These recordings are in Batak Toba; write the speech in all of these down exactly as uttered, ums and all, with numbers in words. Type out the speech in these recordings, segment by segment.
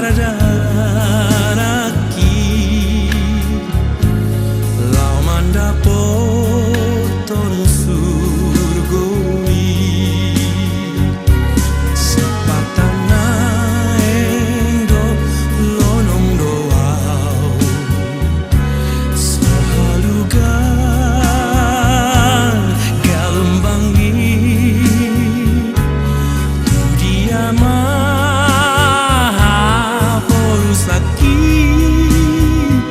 Dalan nangkin laho mandapothon surgo i. Sipata naeng do lonong do au, so halugan galombang i. Tu dia ma haporus nangkin,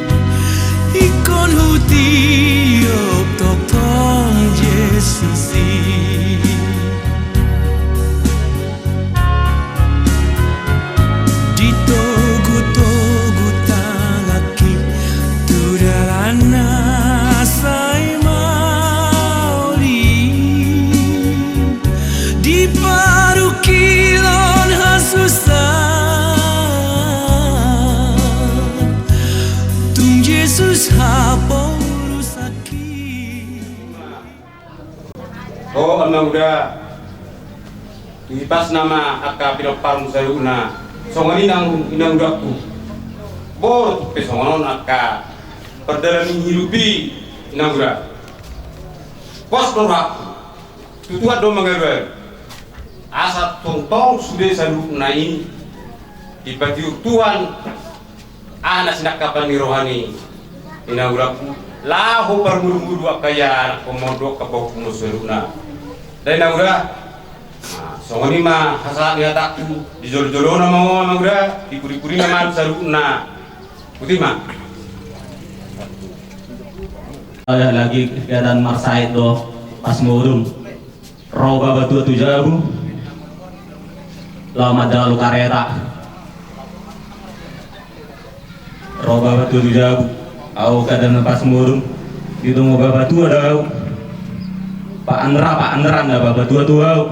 ingkon hutiop tongtong Jesus i. Ditogu-togu tanganki tu dalan na sai maol i, di parungkilon hasusaan, tung Jesus haporus nangkin. O amang uda, tu hipasna ma angka pinomparmu saluhutna, songon i nang inang udaku. Boru pe songon on angka pardalanan ni hidup i inang uda. Pos do rohangku, tu Tuhan do mangalualu. Asa tongtong sude saluhutna i dipatiur Tuhan. Aha na sinangkapan ni roha ni inang udaku, laho parmudumudu angka ia anakhonmu on dohot angka pahompum on saluhutna. Da inang uda, songon i ma hasahat ni hatangku, di jolo-jolona ma on amang uda, di pudi-pudina ma on saluhutna. Boti ma. Lagi kegiatan marsahit do, pas modom. Ro bapatua tu jabu laho mandalu kareta. Ro bapatua tu jabu, au kada na pas modom. Ditonggo bapatua do au. Pak Andra, Pak Andra, na bapatua tu au.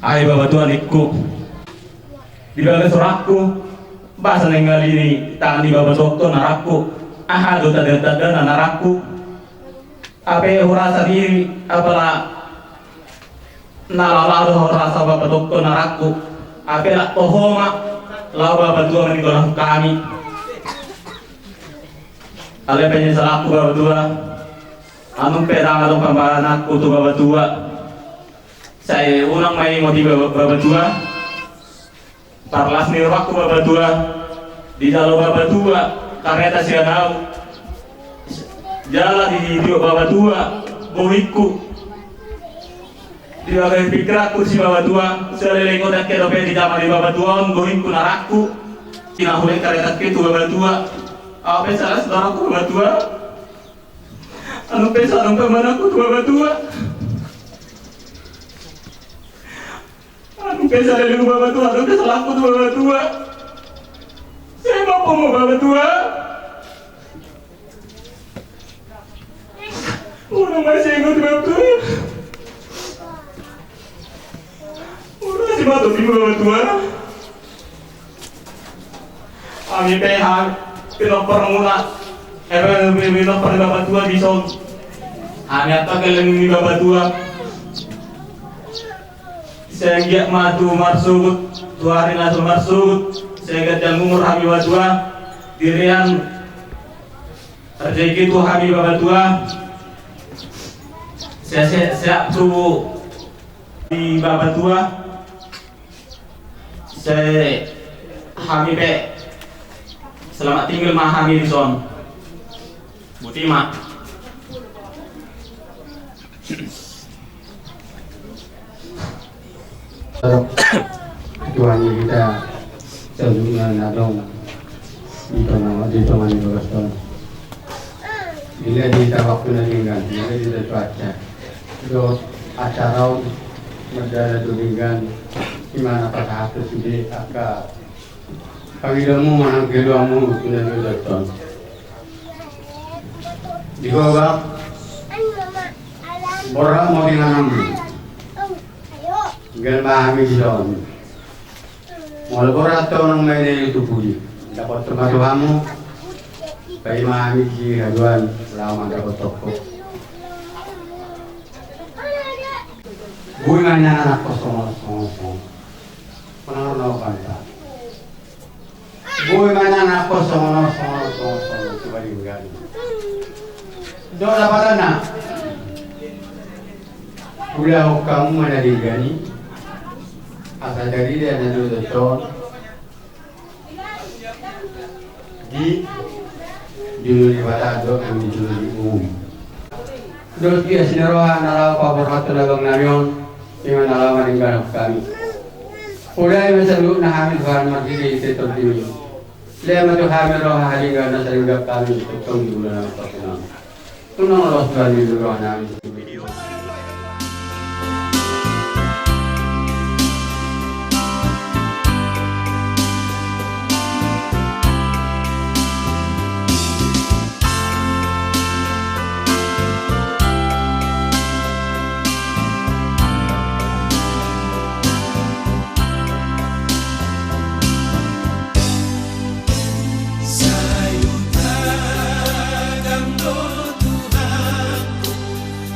Ai bapatua ningku. Di bagas rohangku, boasa na ingalingi tangan ni bapatuangku on arangku. Aha do tanda-tandana arangku? Hape hurasa diri, apala na lala do hurasa bapatuangku on arangku. Hape lak toho ma laho bapatua maninggalhon hami. Alai penyesalanku bapatua. Annon pe ndang adong pambahenanku tu bapatua. Sai unang ma ingot i bapa-, bapatua. Parlas ni rohangku bapatua, dijalo bapatua kareta sian au. Jala ditiop bapatua bohingku. Di bagas pikiranku si bapatua, saleleng on angka dope dijama ni bapatua on bohingku na arangku. Di na hulehon karetangki tu bapatua. Au pe sala saudaraku bapatua. Annon pe sala pambahenanku tu bapatua. Annon pe sala lelengku bapatua, annon pe salangku tu bapatua. Sai ma poma bapatua. Unang ma sai ingot bapatua. Unang sai ma tondingmu bapatua. Hami pe hami pinomparmuna, eh, pinompar ni bapatua dison. Hami antong leleng ni bapatua. Sai anggiat ma tu marsogot, tu ari na so marsogot, sai ganjang umur hami bapatua. Dirian rejeki tu hami bapatua. Sehat-sehat tu di bapatua. Sai hami pe selamat tinggal ma hami dison. Boti ma. Tuhan kita saluhutna na adong di tonga, di tonga ni bagas on. Dilehon hita waktu na denggan, dilehon hita cuaca. Dohot acara on mardalan tu denggan, ima na pasahathon sude angka pangidoanmu manang keluhanmu tu na denggan on. Di ho, Bapa, borhat ma ingananmu. Tinggal ma hami dison. Molo borhat ho, unang ma inna i tu pudi. Dapothon ma tu hamu. Paima hami di haduan laho mandapothon ho. Boi ma inna anak kosong kosong. Pengaruh na banta. Boi ma na nangkok songon on, songon on, songon on, songon on, coba diinggani. Dok lapatanna. Ulahon hamu ma na diinggani. Asa jadi dia na dua ton. Di julu di mata dok, di julu di umum. Dos dia sinaroha na laho paborhat tu abang nami on. Ima na laho maninggalhon hami. Poda ima saluhutna hami Tuhan marhite tondimi. Lehon ma tu hami roha halinga na salingga hami tongtong di bulan na marpasu nami. Unang lolos Tuhan di roha nami. Sai hutangihon do Tuhan,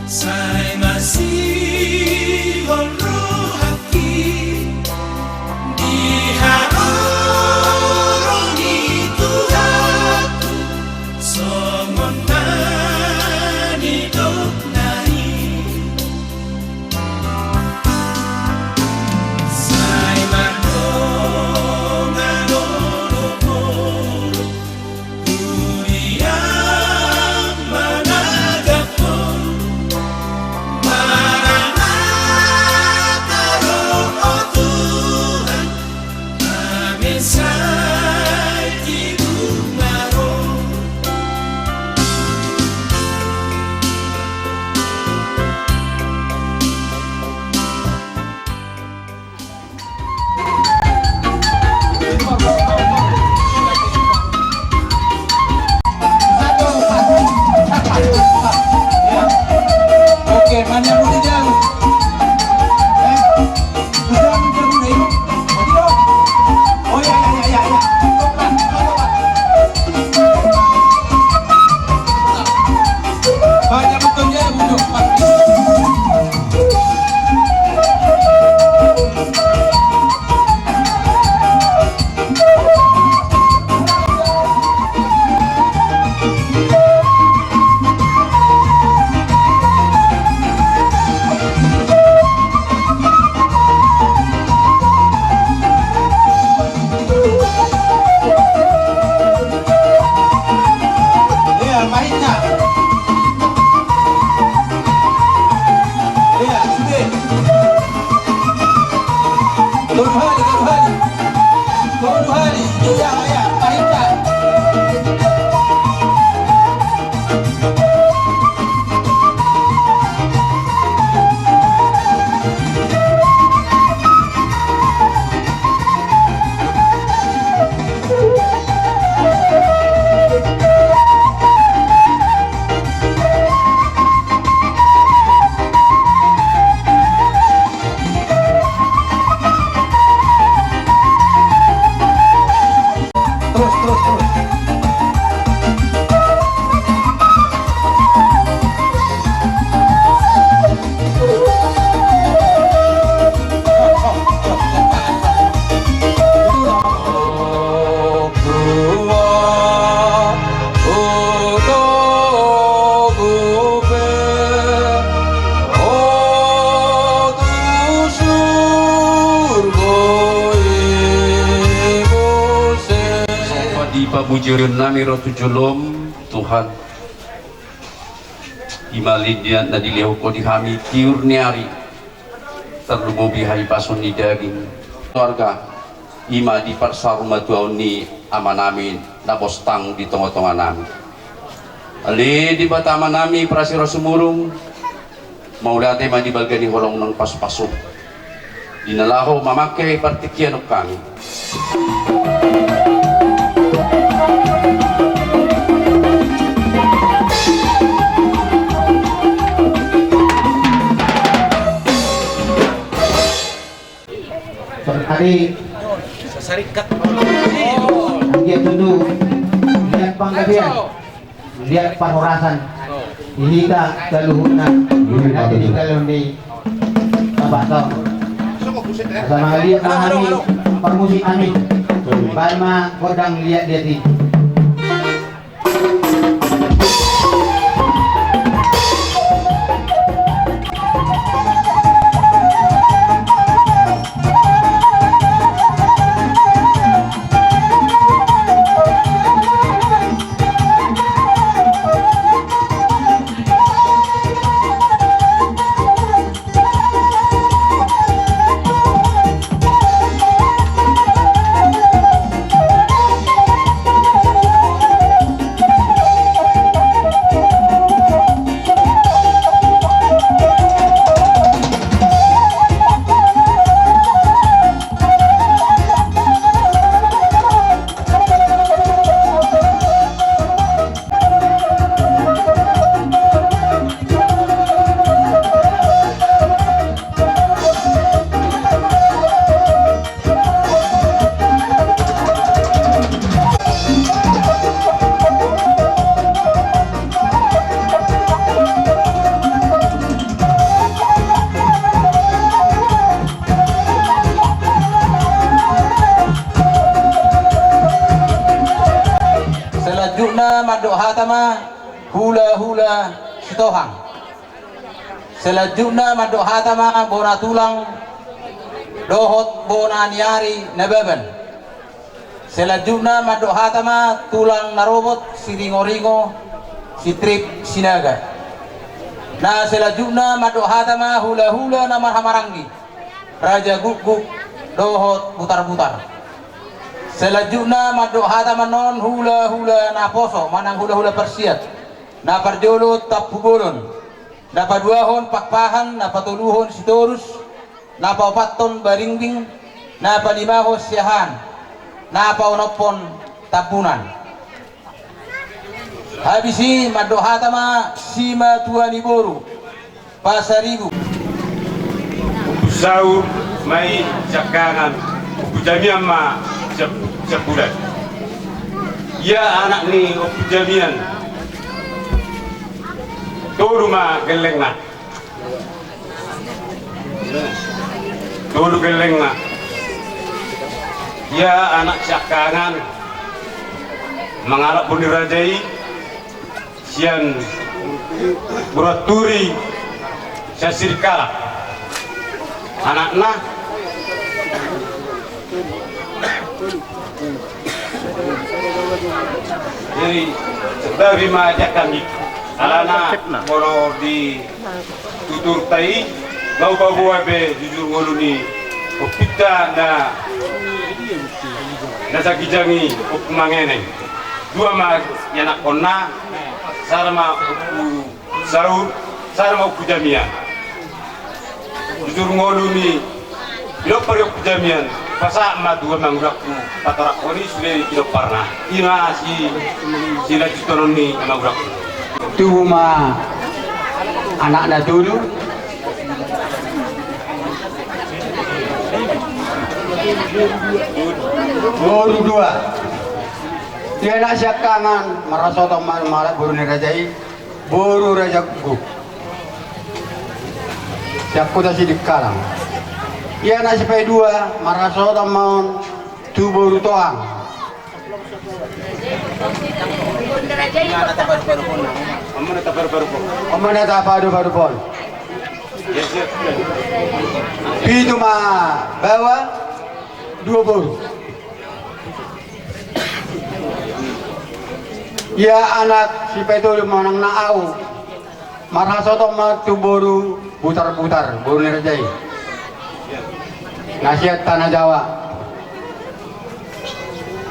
sai masihol rohangki di haroro ni Tuhan, songon na nidokna i. Sai mardongan olopolop, huria managap Ho, Maranatha ro Ho Tuhan, amen, sai tibu ma ro. Oke, mana yang mau dijauh? Eh? Terus, terus, terus. Di pamujurion nami ro tu jolom, Tuhan. Ima liliat na dilehon Ho di hami tiur ni ari, tarlumobi hahipason ni daging. Keluarga, ima di parsaurmatuaon ni amanami na bostang di tongatonganami. Ale Debata Amanami parasi ro sumurung, mauliate ma di balga ni holong na pasupasum. Di na laho mamangke partingkian on hami. Sasarikat. Anggiat tutu, anggiat panggabean. Liat parhorasan di hita saluhutna. Nanti di dalam di Sabah tau. Asa mangaliat ma hami parmusik nami. Baen ma godang liat-liat i. Selanjutna mandok hata ma hula-hula Sitohang. Selanjutna mandok hata ma bona tulang dohot bona ni ari Nababan. Selanjutna mandok hata ma tulang na robot, Siringo-ringo, Sitrip, Sinaga. Na selanjutna mandok hata ma hula-hula na marhahamaranggi, Raja Gukguk dohot Butarbutar. Selanjutna mandok hata ma annon hula-hula naposo manang hula-hula parsiat. Na parjolo Tampubolon, na paduahon Pakpahan, na patoluhon Sitorus, na paopathon Baringbing, na palimahon Siahaan, na paonomhon Tambunan. Habis i mandok hata ma simatua ni boru, Pasaribu. Ompu Saur ma i siangkangan, Ompu Jamian ma siampudan. Ia anak ni Ompu Jamian, tolu ma gellengna. Tolu gellengna. Ia anak siangkangan mangalap boru ni raja i sian Boruanturi, sian Sirikala. Anakna. Jadi, sebab i ma diangkat i. Alana molo di tutur ta i, bau bau be jujur ngolu ni ompinta na, na saginjang i, Ompu Mangeneng. Dua ma ianakhonna, sada ma Ompu Saur, sada ma Ompu Jamian. Jujur ngolu ni pinompar ni Ompu Jamian, pasahat ma tu amangulangku, patoranghon i sude pinomparna. I ma si, silanjuthon ni amangulangku. Tubu ma anakna tolu. Boru dua. Ia anak siangkangan, marhasohotan ma mangalap boru ni raja i. Boru Raja Guk. Sian Kota Sidikalang. Ia anak sipaidua, marhasohotan ma on tu boru Tohang. On ma na tapadopadophon. Pitu ma baoa, dua boru. Ia anak sipaitolu manang na au. Marhasohotan ma tu boru Butarbutar, boru ni raja i. Na sian Tanah Jawa.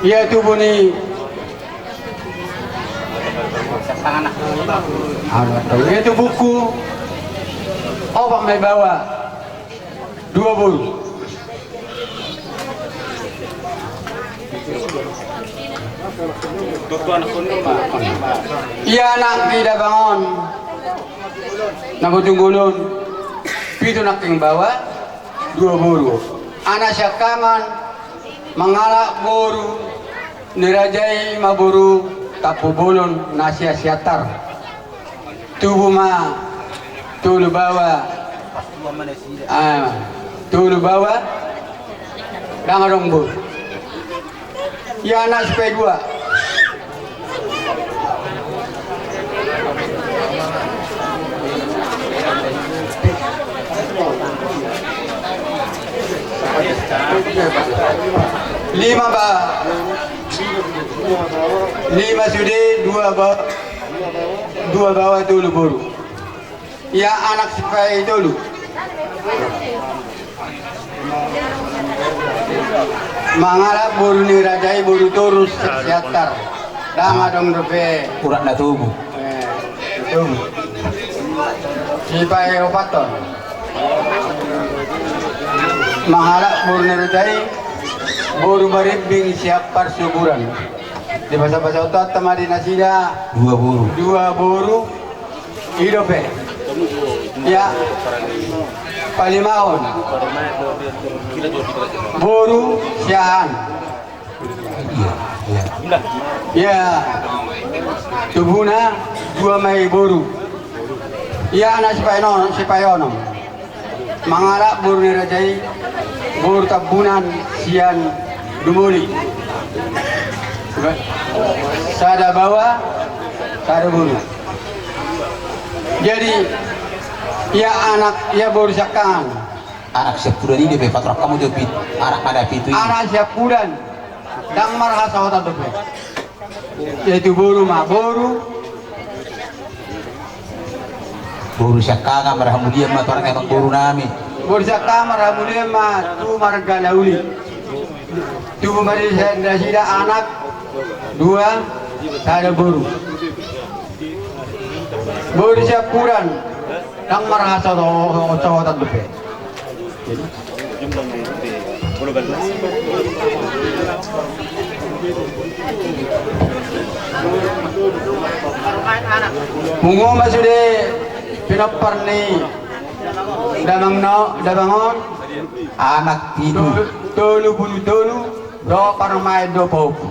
Ia tubu ni, ia tubungku, opat ma i baoa, dua boru. Ia anak ni Dabang on, na botong bolon, pitu nangkin baoa, dua boru. Anak siangkangan mangalap boru ni raja i ma boru Tampubolon na sian Siantar. Tubu ma tolu baoa. Ah, tolu baoa. Ndang adong boru. Ia anak sipaidua. Lima ba. Lima sude, dua ba. Dua baoa, tolu boru. Ia anak sipaitolu. Mangalap boru ni raja i boru toru Siantar. Ndang adong dope. Urat na tubu. Eh, tubu. Sipaiopathon. Mangalap boru ni raja i boru Barimbing sian Parsoburan. Dipasapasa oto ma di nasida. Dua boru. Dua boru. I dope. Ia palimahon. Boru Siahaan. Ia, ia. Ia tubuna dua ma i boru. Ia anak sipaenon, sipaeonom. Mangalap boru ni raja i boru Tambunan sian Dumoli. Sada baoa, sada boru. Jadi ia anak, ia boru siangkangan. Anak siampudan i dope, patorang hamu jo pit-, anak ma na pitu i. Anak siampudan. Ndang marhasohotan dope. Ia tu boru ma boru. Boru siangkangan marhamulian ma tu anak, amang boru nami. Boru siangkangan marhamulian ma tu marga Lauli. Tubu ma di nasida anak dua, sada boru. Boru siampudan ndang marhasohotan dope. Pungu ma sude pinompar ni damang na, damang on. Anak pitu. Tolu, tolu pulu tolu. Dohot parumaen dohot pahompu.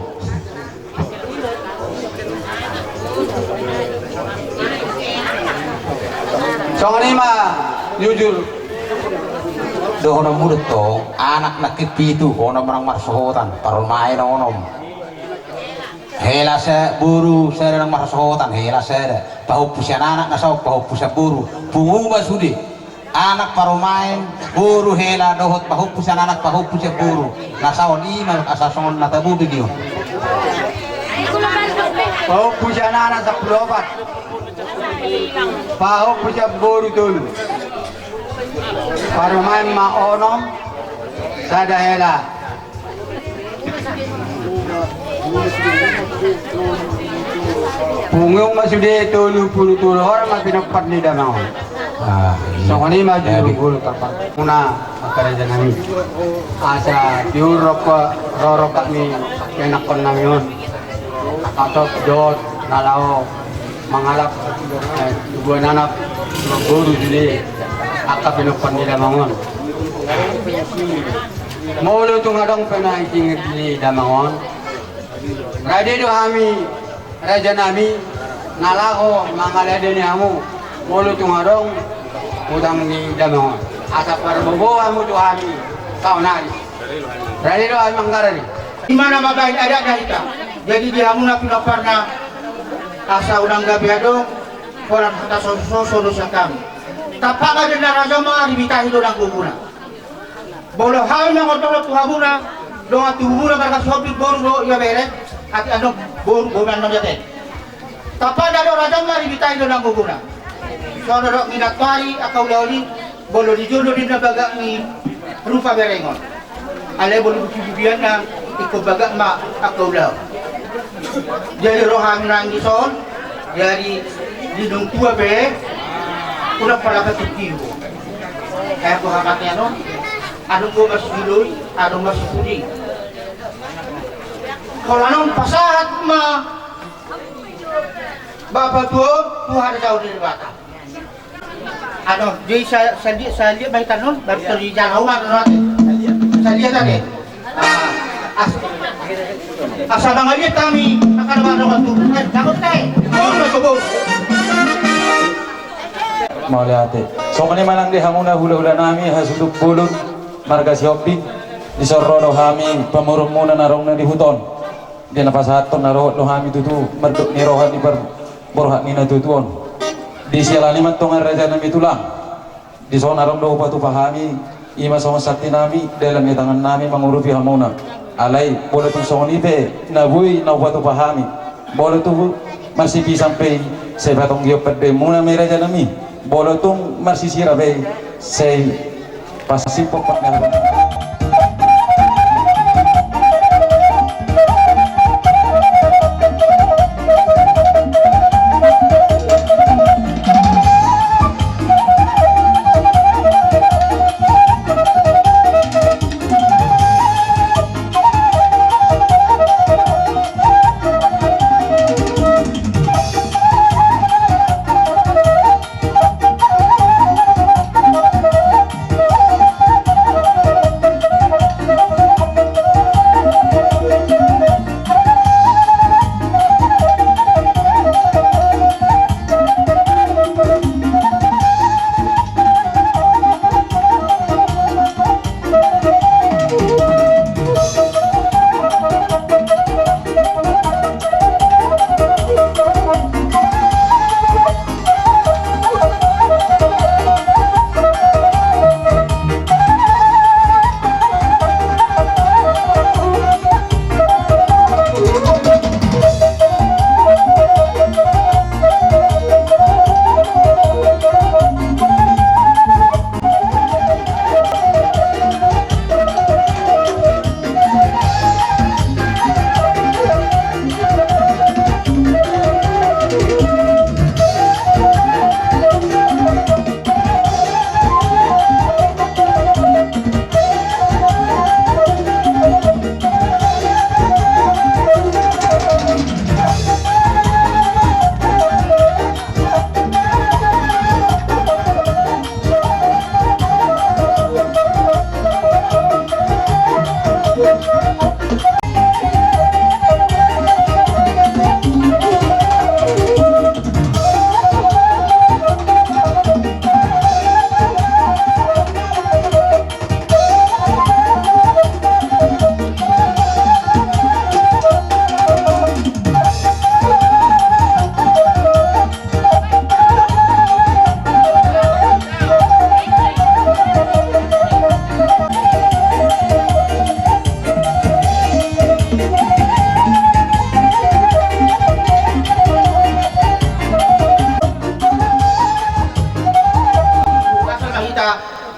Songon i ma jujur. Dohononmu do tong, anak nangkin pitu, onom ndang marsohotan, parumaen onom. Hela sada, boru sada ndang marsohotan, hela sada. Pahompu sian anak na saut, pahompu sian boru. Pungu ma sude. Anak parumaen, boru hela dohot pahompu sian anak, pahompu sian boru. Na saut i ma asa songon na tabo be on. Pahompu sian anak sampulu opat. Pahompu sian boru tolu. Parumaen ma onom, sada hela. Pungu ma sude tolu pulu tolu orang ma pinompar ni damang on. Ah, iya. Songon i ma jujur. Jadi, guru tarpar. Muna angka raja nami. Asa diurok rorok kami kenakkon nami on. Katok jot na laho mangalap, eh, tubuan anak, boru sude angka pinompar ni damang on. Molo tung adong pe na isingir ni damang on, rade do hami raja nami na laho mangaladani hamu. Molo tung adong utang ni damang on, asa parbobo hamu tu hami saonari. Rade do hami manggarar i. Di mana ma baen adat na hita. Jadi di hamuna pinomparna, asa unang gabe adong holan hata sososo do sian hami. Tampakna di na raja ma ari bitahi do nang gogona. Molo hami mangoto tu hamuna, dongan tubumuna marga Sihombing boru do ibebere, ate adong boru boru annon ate. Tampakna do raja ma ari bitahi do nang gogona. Songon dok ni nantoari angka ulaon i, molo di jolo ninna bagak ni rupa berengon. Alai molo di bukibukianna ingkon bagak ma angka ulaon. Jadi rohami nang dison, jadi di naung tua pe, unang pala patikki ho. Ai anggo hamatean on, adong do marsihiloi, adong marsihuding. Holan on pasahat ma bapa tuo, tu harajaon ni Debata. Ano, jadi sa-, saliat, saliat ma hita non, baru terjadi jalan umat, non, ate. Saliat, ate. Ah, as-, asa mangaliat kami, akan baru waktu. Eh, takut, eh. Oh, masuk, oh. Mauliate. Songon i ma nang di hamuna hulahula nami, hasuhuton bolon, marga Sihombing, dison ro do hami, pamoruonmuna na adong na di huta on. Di na pasahathon na rohot do hami tutu, mardok ni roha ni parborhat ni na tutu on. Di siala ni ma antong raja nami tulang. Di son adong do hupatupa hami, i ma songon santi nami, dalan ni tangan nami mangurupi hamuna. Alai, molo tung songon i pe, na boi na hupatupa hami. Molo tung marsipisang pe i, sai patonggion pandenmuna ma i raja nami. Molo tung marsisira pe i, sai Pas simpok, Pak.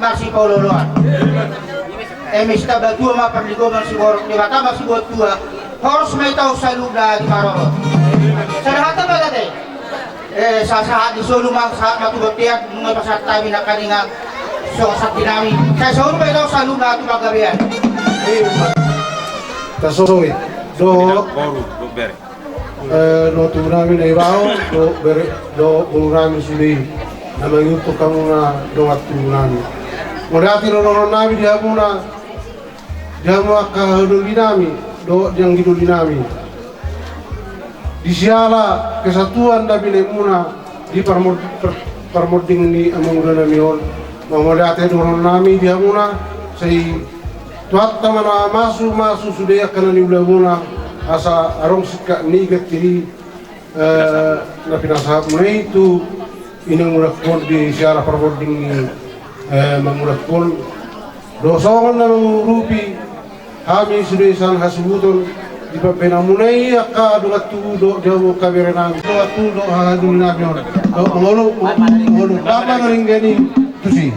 Marsipaolooloan. Eme sitabatua ma parligoman siborok, Debata ma sibuat tua. Horas ma i taon saluhutna diparorot. Sada hata ma ate. Eh, sahat-sahat ni solu ma, sahat ma tu bontean, nunga pasahat hami nangkaningan songon santi nami. Sai sahat ma i taon saluhutna tu panggabean. Tasoit. Do. Boru, do bere. Eh, do tubu nami na ibaon, do bere, do boru nami sude i. Na mangihut hamuna dongan tubu nami. Mauliate do dohonon nami di hamuna, di hamu angka hahadoli nami, dohot di anggidoli nami. Di siala kesatuan na binaen muna di parmod-, par-, parmonding ni amangula nami on. Mauliate do dohonon nami di hamuna, sai Tuhanta ma na masu-masu sude angka na niulamuna, asa adong singkat ni gantiri, eh, na pinasahatmuna i tu inangulangkon di siala parmonding ni, eh, mangulangkon. Dohot songon na mangurupi hami sude sian hasuhuton di pambahenanmuna i angka dongan tubu dohot di hamu angka bere nami. Dongan tubu dohot hahadoli nami on. Dohot mangolu, mangolu. Dang mangaringgani. Tusi.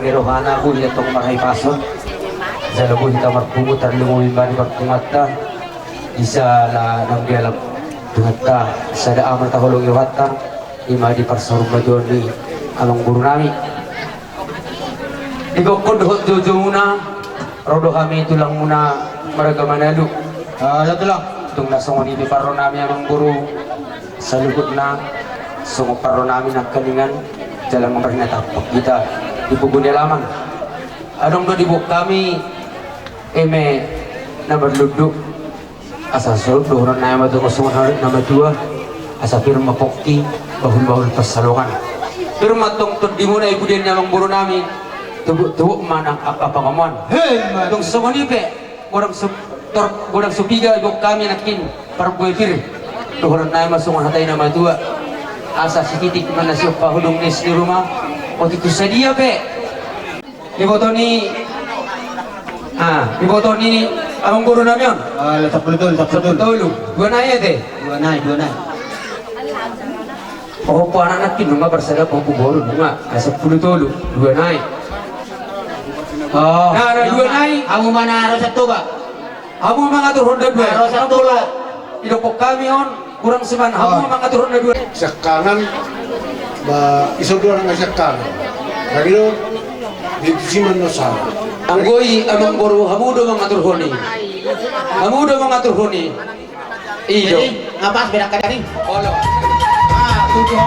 Rohana boi hita tong marhahipason, jala boi hita marpungu, tarlumobi ma di parpunguanta. Di sala nang dialap Tuhanta, sada ama taholongi rohanta, ima di parsaurmatuaon ni amangboru nami. Dibokkon dohot joujou muna, ro do hami tulangmuna marga Manalu. Ala tulang. Tung na songon i pe parro nami amangboru, saluhutna songon parro nami nangkiningan, jala nunga marhinatampak hita di pogu ni alaman. Adong do diboan hami eme na marlundu. Asa so dohonon nami ma tong songon hata ni na matua, asa pir ma pongki, bahulbahul pansalongan. Pir ma tong tondimuna i, pudi ni amangboru nami, tubuk-tubuk ma nang angka pangomoan. Hei, ma- Tung songon i pe, godang so, tor, godang so piga diboan hami nangkin parbue pir. Dohonon nami ma songon hata ni na matua. Asa sititik ma na siop pahu dung ni si ruma. Otik tu sadia pe. Diboto ni, ah, diboto ni amangboru nami on. Ah, sampulu tolu, sampulu tolu. Sampulu tolu. Dua nai ate? Dua nai, dua nai. Pahompu anak nangkin nunga, parsada pahompu boru nunga. Ah, sampulu tolu. Dua nai. Oh. Nah, nah, dua nai. Hamu ma na ro Setoba. Hamu mangaturhon na dua. Ro Setoba. Didokkon hami on, godang siman hamu mangaturhon na dua. Siangkangan, ba, ison do nang siangkangan. Lagi do, di siman no sa. Anggo i amangboru, hamu do mangaturhon i. Hamu do mangaturhon i. I do. Jadi, nga pas bedakan i. Olo. Ah, tujuh.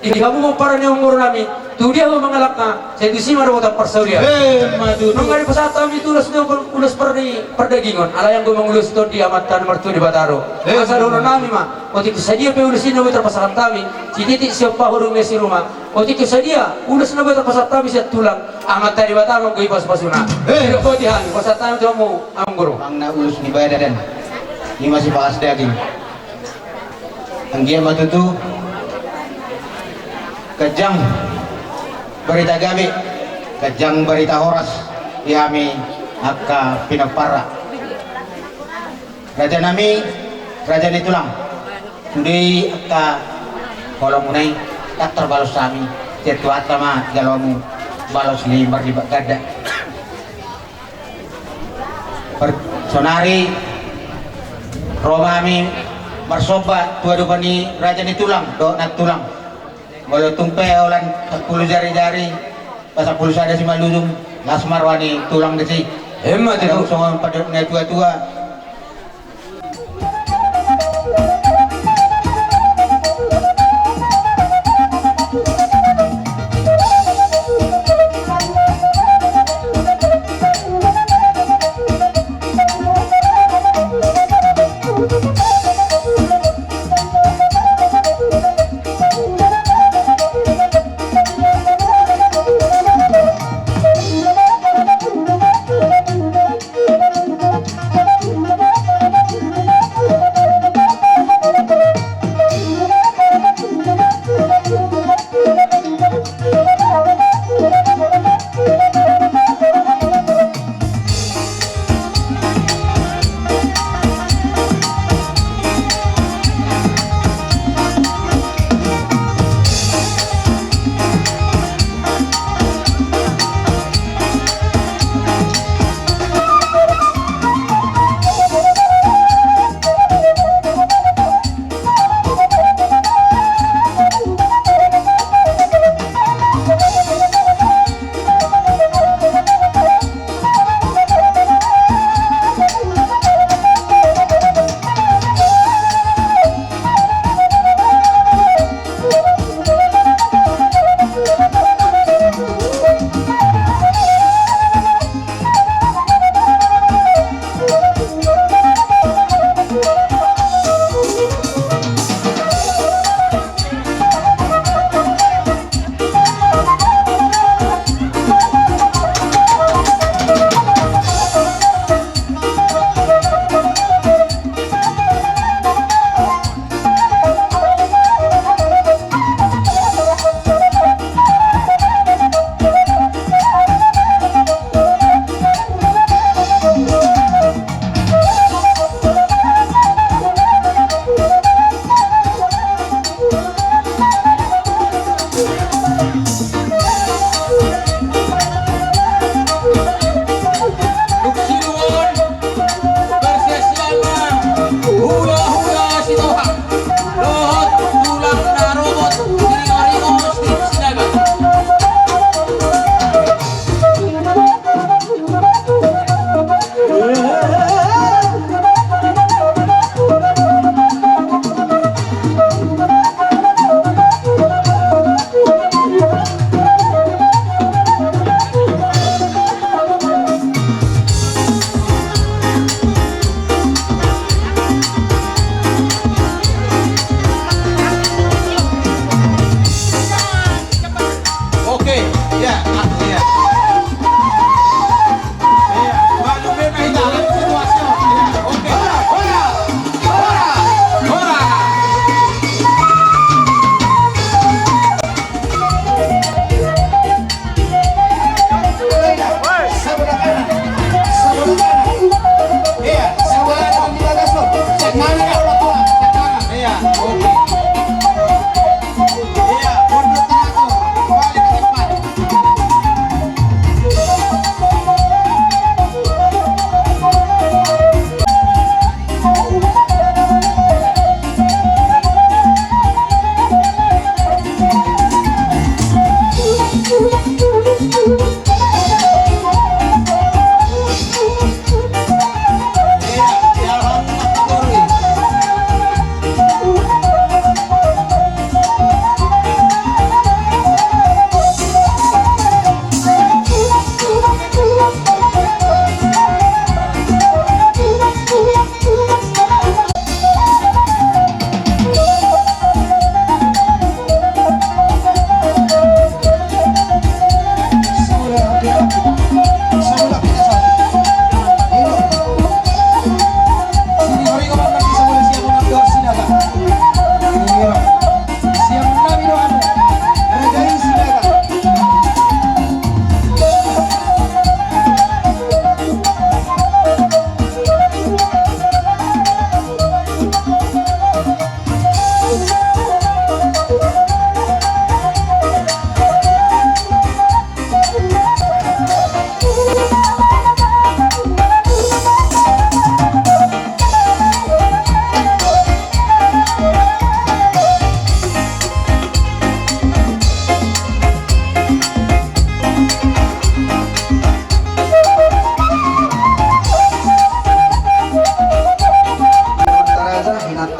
Di hamu pomparan ni amangboru nami, tu dia hamu mangalangka, sai tusi ma dapotan parsaulian. Emma tutu. Nunga dipasahat hami tu ulos ni, ulos pardagingon, alai anggo mangulosi tondi Amanta na martua Debata do. Asa dohonon nami ma, otik tu sadia pe ulos i na boi tarpasahat hami, sititik siop pahu dung ni si ruma. Otik tu sadia ulos na boi tarpasahat hami sian tulang, Amanta Debata ma anggo i pasupasuna. Didok boti hami, pasahat hami tu hamu amangboru. Manang na ulos ni badan, i ma sipakas daging. Anggiat ma tutu Ganjang barita gabe, ganjang barita horas di hami angka pinomparna. Raja nami, raja ni tulang, sude angka holongmuna i, ndang tarbalos hami, sian Tuhanta ma jaloonmu balos ni marlipat ganda. Sonari ro ma hami marsomba tu adopan ni raja ni tulang dohot nantulang. Molo tung pe holan sampulu jari-jari, pasampulu sada simalujung, las ma roha ni tulang disi. Emma tutu. Songon pandok ni natuatua.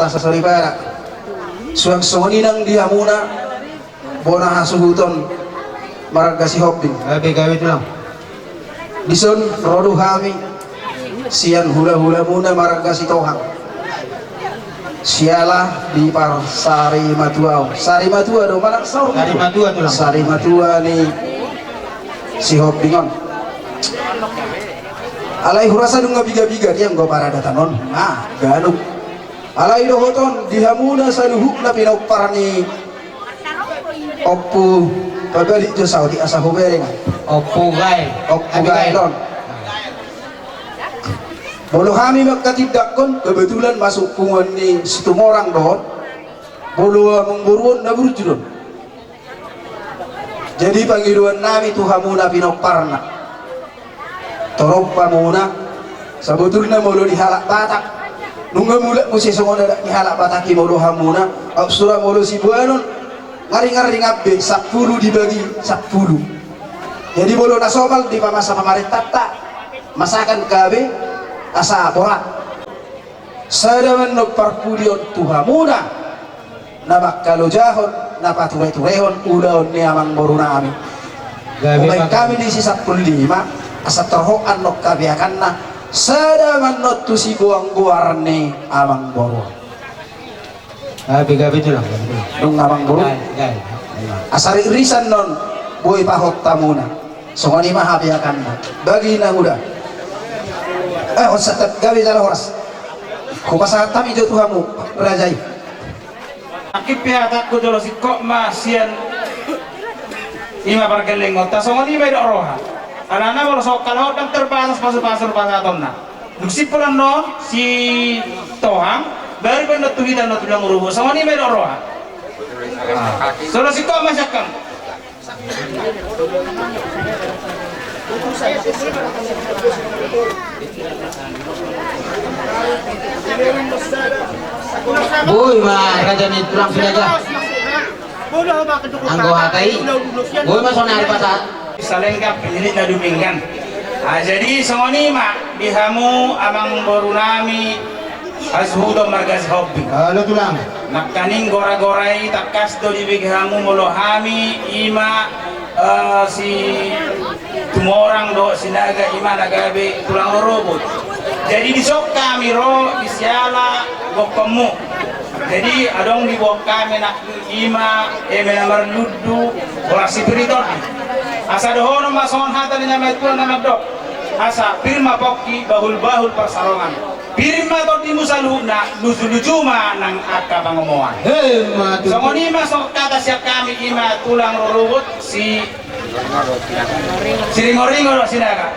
Sasoripada. Suang songon i nang di hamuna bona hasuhuton marga Sihombing. Gabe, gabe tulang. Dison ro do hami sian hulahulamuna marga Sitohang. Siala di parsarimatua on. Sarimatua do manang saur? Sarimatua tulang. Sarimatua ni Sihombing on. Alai hurasa dung nga bigabiga dia anggo paradatan on. Nah, ganup. Alai dohoton di hamuna saluhutna pinompar ni Ompu, pabalik jo saotik asa hubereng. Ompu Gael. Ompu Gael on. Molo hami manghatindanghon, kebetulan masuk punguan ni Situmorang do on. Molo amangboru on na burju do on. Jadi pangidoan nami tu hamuna pinomparna. Torop hamuna, sabotulna molo di halak Batak, nunga mulak muse songon adat ni halak Batak i molo hamuna, aut sura molo siboanon, ngaringaringan be sampulu dibagi sampulu. Jadi molo na somal dipamasa pamarentanta, masakan gabe asa borat. Sada ma annon parpudi on tu hamuna, na mangkalojahon, na patureturehon ulaon ni amangboru nami. Gabe. Umbahen hami di si sampulu lima, asa torhot annon habeakanna, sada ma annon tu sigoargoar ni amangboru. Gabe, gabe tulang. Dung amangboru. Gabe, gabe. Asa ririsan annon, boi pahot hamuna. Songon i ma habeakanna. Bagi na muda. Eh, on santabi, gabe jala horas. Hupasahat hami jo tu hamu, raja i. Anggiat pe hatangku jolo singkop ma sian i ma pargellengonta, songon i ma didok roha. Alana molo songon halak on ndang terbatas pasupasu pasahatonna. Dung simpul annon Sitohang, baru pe annon tu hita annon tulang rorobot, songon i ma didok roha. Jolo singkop ma sian hamu. Boi ma raja ni tulang Sinaga. Anggo hata i, boi ma sonari pasa. Salengkap penyidik na dumenggan. Ah, jadi songon i ma di hamu amangboru nami, hasuhuton marga Sihombing. Halo tulang. Nangkaning goragora i tangkas do dibege hamu molo hami i ma, eh, Situmorang dohot Sinaga i ma na gabe tulang rorobot. Jadi dison hami ro di siala gokhonmu. Jadi adong diboan hami nangkin i ma eme na marlundu boras sipir ni tondi. Asa dohonon ma songon hata ni na matua na mandok. Asa pir ma pongki bahulbahul parsarongan. Pir ma tondimu saluhutna, lujuluju ma nang angka pangomoan. Emma tutu. Songon i ma songon hata sian hami i ma tulang rorobot si Siringoringo dohot Sinaga.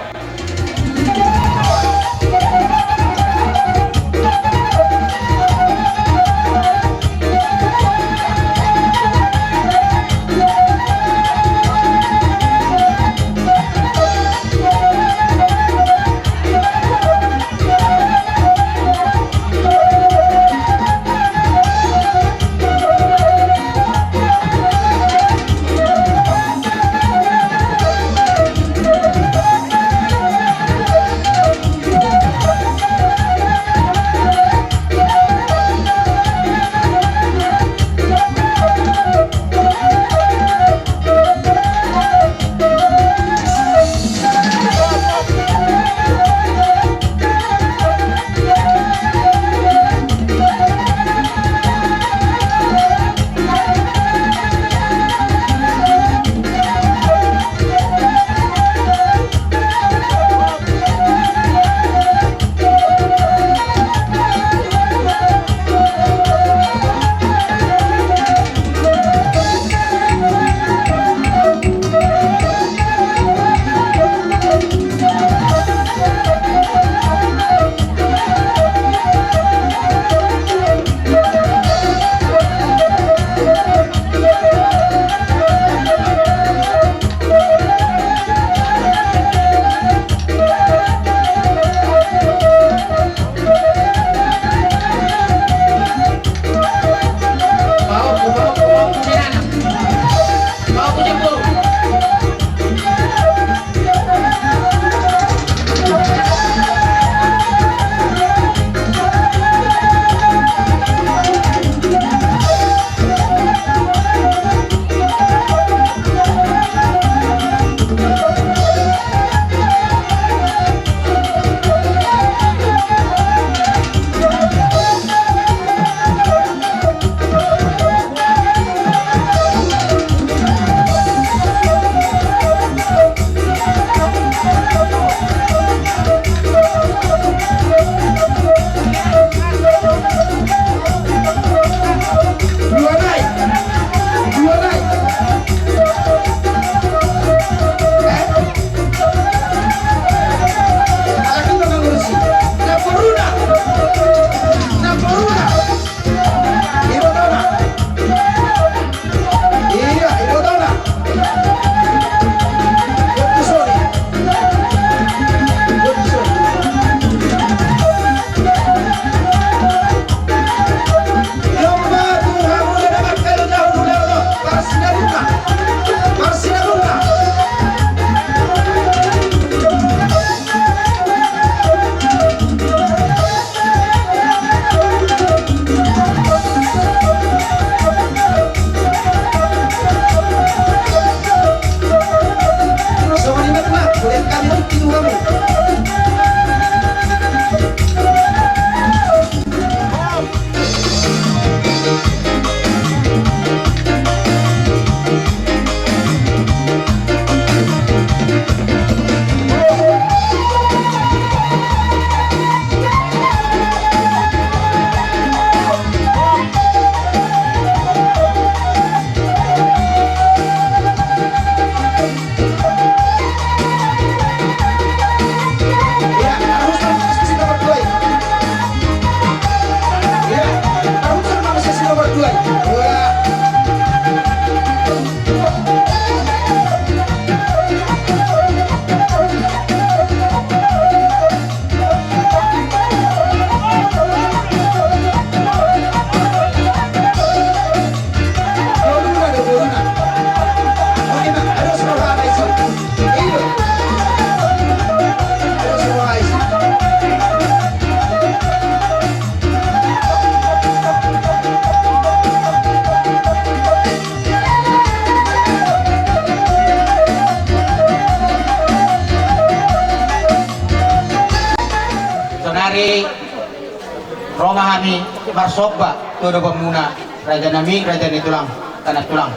Marsomba tu adopanmuna, raja nami, raja ni tulang, tana tulang.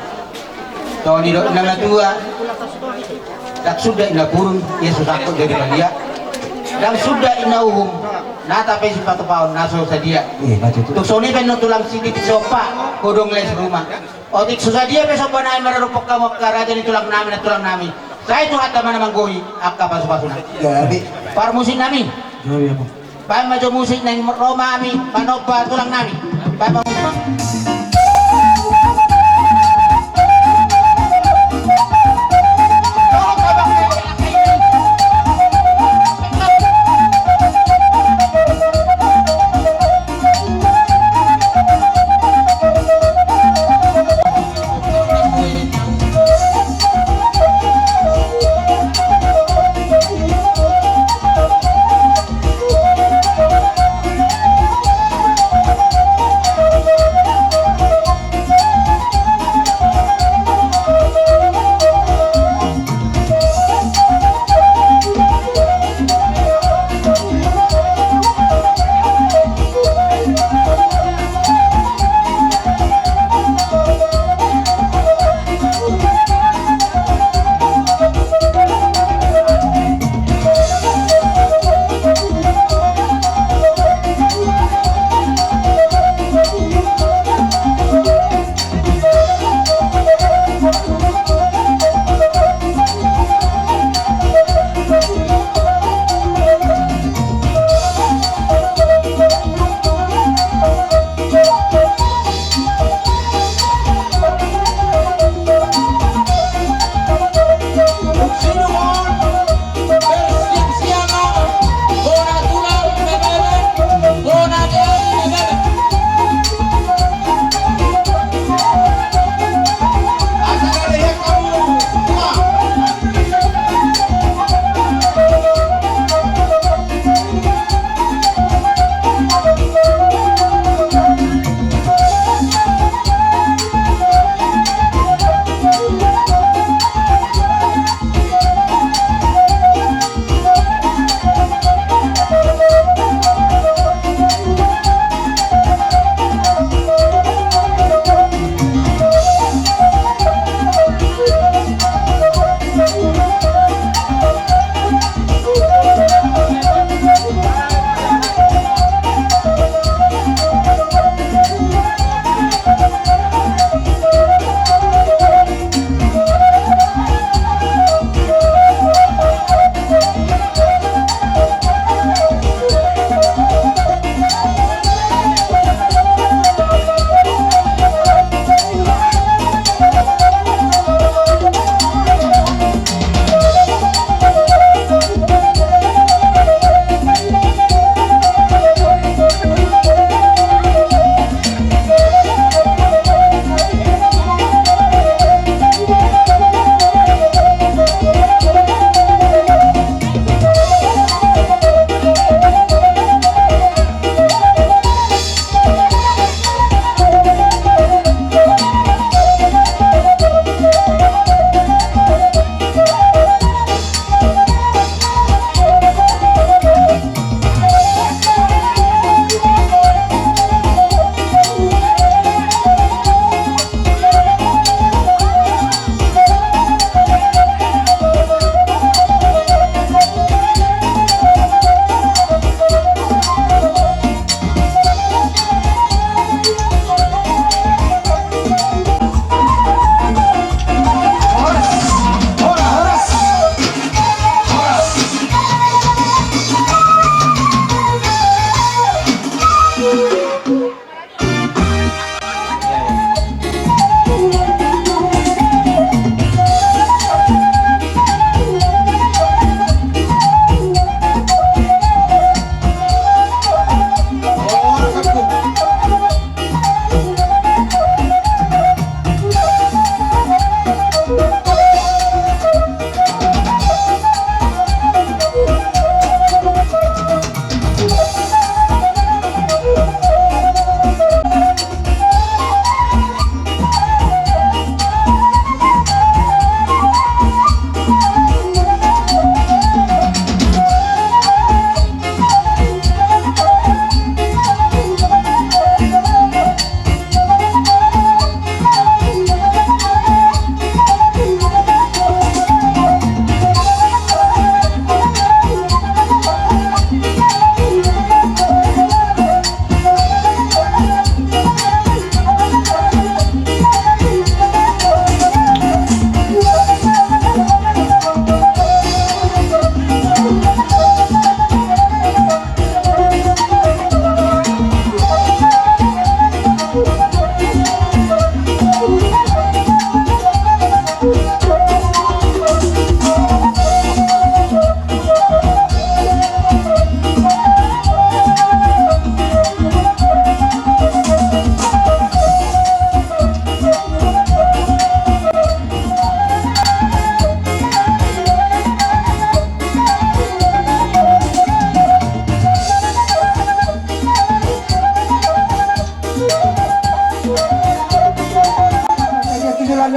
Songon i do inang na tua, ndang suda inna purun, ia so sangkot jadi balia. Ndang suda inna uhum, nata pe sipatupaon na so sadia. Tung songon i pe annon tulang, sitik somba godang les ruma. Otik so sadia pe somba nami maradophon hamu angka raja ni tulang nami, na tulang nami. Sai Tuhanta ma na manggohi angka pasupasuna. Parmusik nami. Baen ma jo musik naeng ro ma hami manomba tulang nami. Baen ma musik.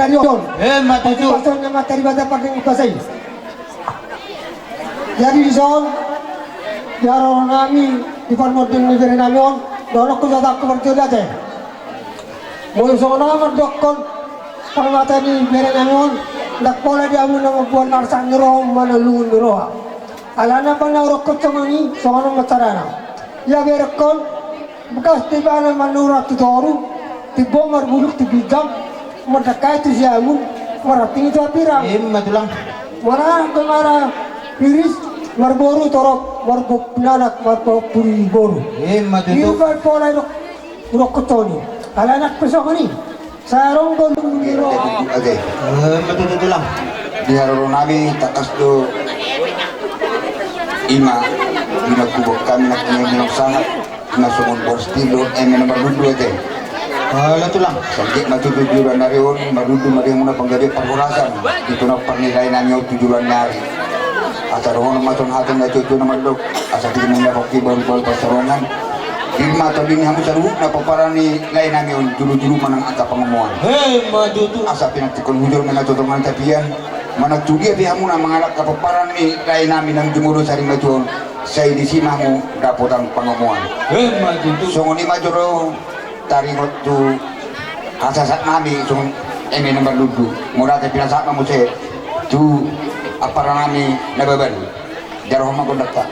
Ari on. Emma tutu. Pasu ni Amanta Debata pardenggan basa i. Jadi dison, di haroro nami, di parmonding ni bere nami on, dohononku jatahonku parjolo ate. Molo songon ahu mandokkon parmata ni bere nami on, ndang pola di hamu na mamboan arsak ni roha manang lungun ni roha. Alana pe na hudokkon songon i, songon on ma carana. Ia berengkon, bekas tu ibana manurang tu toru, timbo marbulung tu ginjang, mardangka tu siamun, marhamping tu hambirang. Emma tulang. Maranak pe mara piris, marboru torop, marpudi anak, marpudi boru. Emma tutu. Iba pola dok, dok kotoni. Alana pe songon i. Sarong gondung ni roha. Oke. Emma tutu tulang. Di haroro nami tangkas do ima, ima kubok kami na kami minum sangat. Ima songon boras tindo, eme na marlundu ate. Ala tulang. Sangkit ma tutu di ulaon ni ari on, marlundu ma di hamuna panggabean parhorasan. Di tona parnilai nami on tu ulaon ni ari. Asa dohonon ma songon hata na tutu na mandok. Asa di muna pokki baru baru pasarongan. Di ma tolin hamu saluhut na pomparan ni lae nami on julu-julu manang angka pangomoan. Emma tutu. Asa pinantikkon hujur ma na totongan tapian. Manang tu dia pe hamuna mangalangka pomparan ni lae nami nang jumolo sari matuon. Sai disi ma hamu dapotan pangomoan. Emma tutu. Songon i ma jolo taringot tu hasasat nami songon eme na marlundu. Molo ate pinasahat ma muse tu ampara nami na baban. Jaro homa gondangta.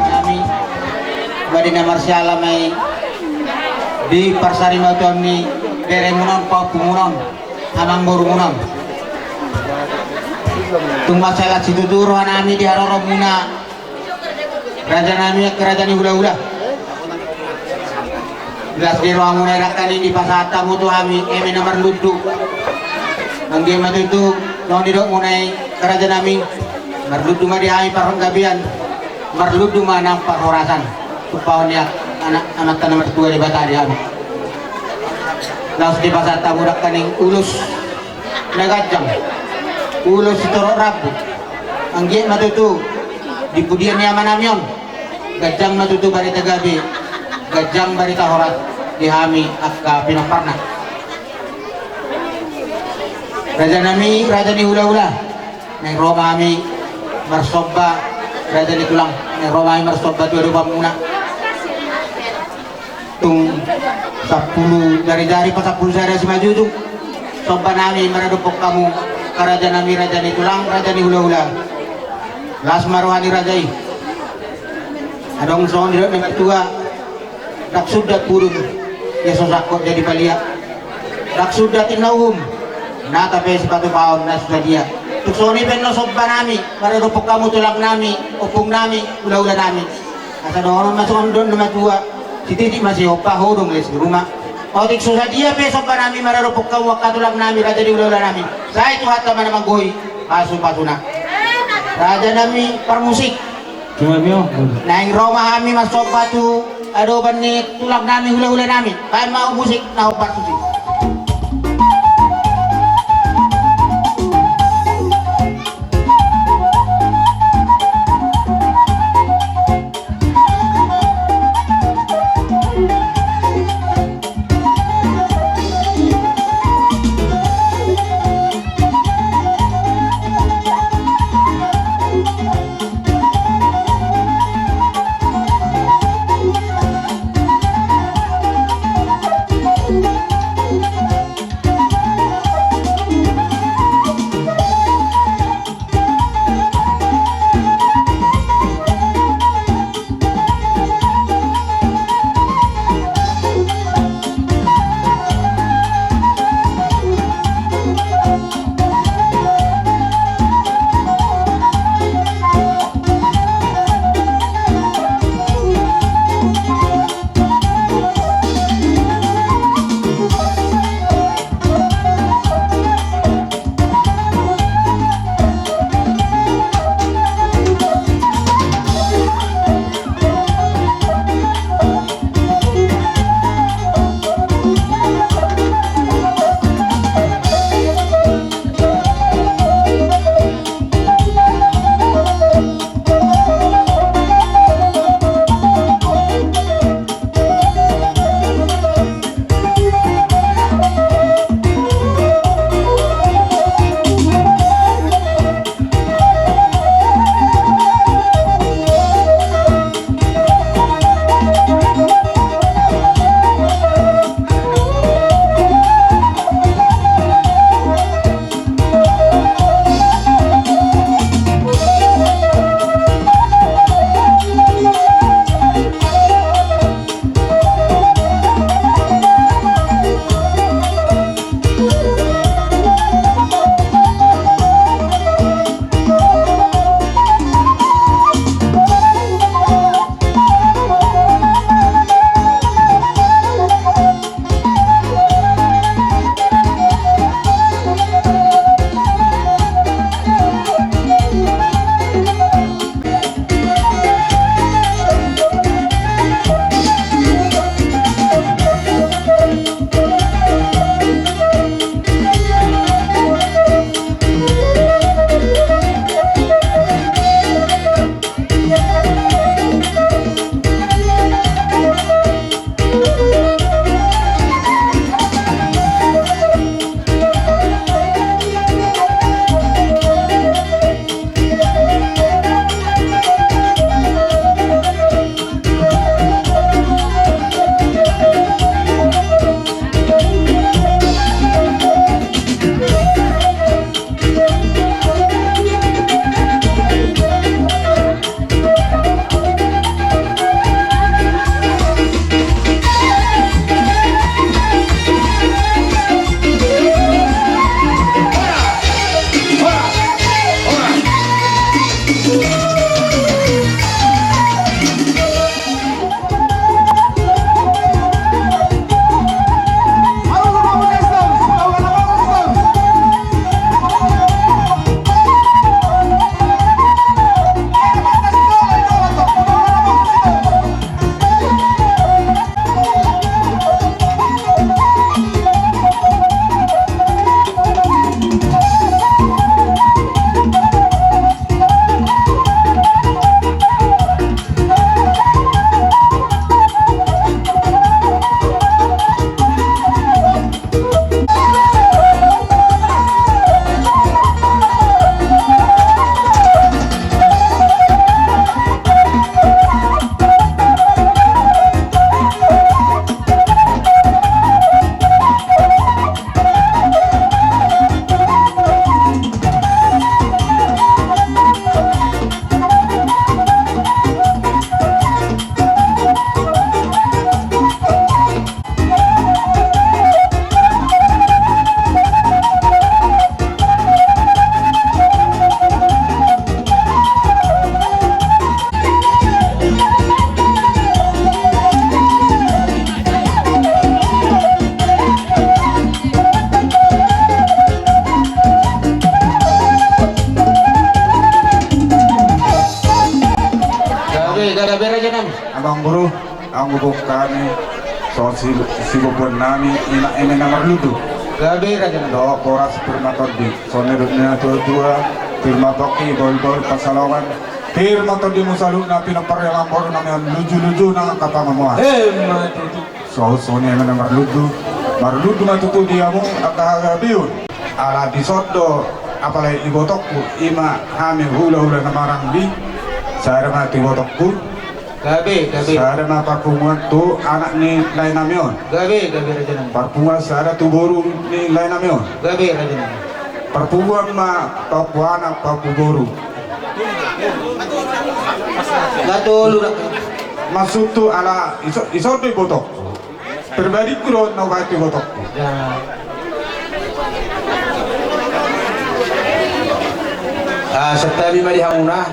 Nami, badi na marsiala ma i di parsarimatuaon ni beremuna on, paompimuna on, amangborumuna on. Tung mansai las situtu rohanami di haroronmuna. Raja nami, raja ni hulahula. Las di rohamuna i nangkaning dipasahat hamu tu hami eme na marlundu. Anggiat ma tutu songon nidokmuna i, raja nami, marlundu ma di hami parhanggabean, marlundu ma nang parhorasan. Tumpahon ni Amanta na martua Debata di hami. Laos dipasahat hamu nangkaning ulos na ganjang, ulos sitorop rambu. Anggiat ma tutu di pudian ni amanami on, ganjang ma tutu barita gabe, ganjang barita horas di hami angka pinomparna. Raja nami, raja ni hulahula, naeng ro ma hami marsomba, raja ni tulang, naeng ro ma hami marsomba tu adopanmuna. Tung sampulu jari-jari, pasampulu sada simanjujung. Somba nami maradophon hamu, raja nami, raja ni tulang, raja ni hula-hula. Las ma roha ni raja i. Adong songon didok na tua, ndang sundat pudun, ia so sangkot jadi palia. Ndang sundat inna uhum, nata pe sipatupaon na so sadia. Tung songon i pe annon somba nami maradophon hamu, tulang nami, ompung nami, hula-hula nami. Asa dohonon ma songon didok na tua, sititi ma sihompa, hodong les di ruma. Otik so sadia pe somba nami maradophon hamu, angka tulang nami, raja ni hula-hula nami, sai Tuhanta ma na manggohi pasu-pasuna. Raja nami parmusik, naeng ro ma hami marsomba tu adopan ni tulang nami, hula-hula nami. Baen ma musik na hombar tusi. Anggo boan nami, so si, si boan nami, ima eme na marlundu. Gabe raja nami. Dohot boras pir ma tondi, songon na nidok ni natuatua, pir ma pongki, bohulbohul pansalongan, pir ma tondimu saluhutna, pinompar ni amangboru nami on, lujuluju nang angka pangomoan. Emma tutu. So songon i eme na marlundu, marlundu ma tutu di hamu angka hagabeon. Ala dison do apala ibotongku, ima hami hulahula na maranggi, sada ma tu ibotongku. Gabe, gabe. Sada ma parpunguan tu anak ni lae nami on. Gabe, gabe raja nami. Parpunguan sada tu boru ni lae nami on. Gabe raja nami. Parpunguan ma pahompu anak pahompu boru. Gatolu ra. Maksudhu ala iso, iso do ibotongku. Pribadingku do na hubahen tu ibotongku. Ya. Ah, santabi ma di hamuna,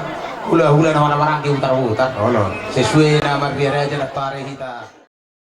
hulahula na maranggi utarhutar. Olo. Sesuai na marriaraja na pare hita.